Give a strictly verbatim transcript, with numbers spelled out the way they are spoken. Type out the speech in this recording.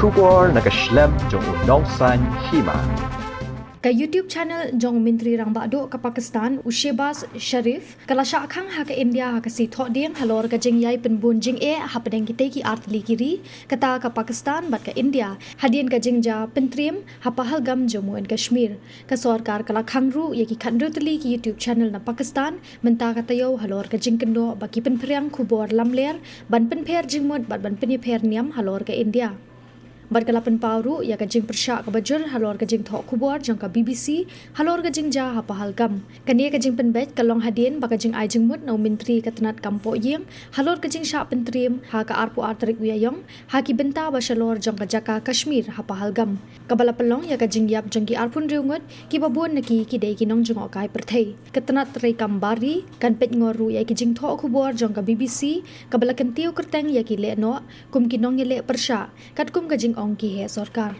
Khubor na ka shlem jong u nongsan hima. Ka YouTube channel jong u Myntri Rangbah Duh ka Pakistan, u Shehbaz Sharif, ka la shah khang ha ka India ha ka sngi Thohdieng halor ka jingïai pynbun jingeh hapdeng kitei ki artylli ki ri, kata ka Pakistan bad ka India, hadien ka jingjia pyntriem ha Pahalgam, Jammu and Kashmir. Ka sorkar ka la khang ruh ïa ki khathynriew tylli ki YouTube channel na Pakistan mynta ka taïew halor ka jingkynnoh ba ki pynphriang khubor lamler, ban pynpher jingmut bad ban pynïapher niam halor ka India. Bad ka la pynpaw ruh ïa ka jingpyrshah kaba jur halor ka jingthoh khubor jong ka B B C halor ka jingjia ha Pahalgam. Kane ka jingpynbeit ka long hadien ba ka jingai jingmut na u Myntri ka tnat kam pohïing halor ka jingshah pyntriem ha ka arphew ar tarik u Ïaiong ha ki bynta ba shalor jong ka jaka Kashmir ha Pahalgam, kaba la pynlong ïa ka jingïap jong ki arphew hynriew ngut, kiba bun na ki ki dei ki nongjngohkai pyrthei. Ka tnat treikam bar ri kan peitngor ruh ïa ki jingthoh khubor jong ka B B C, kaba la kyntiew kyrteng ïa ki lehnoh kum ki nongïaleh pyrshah, katkum ka jingong ki heh sorkar.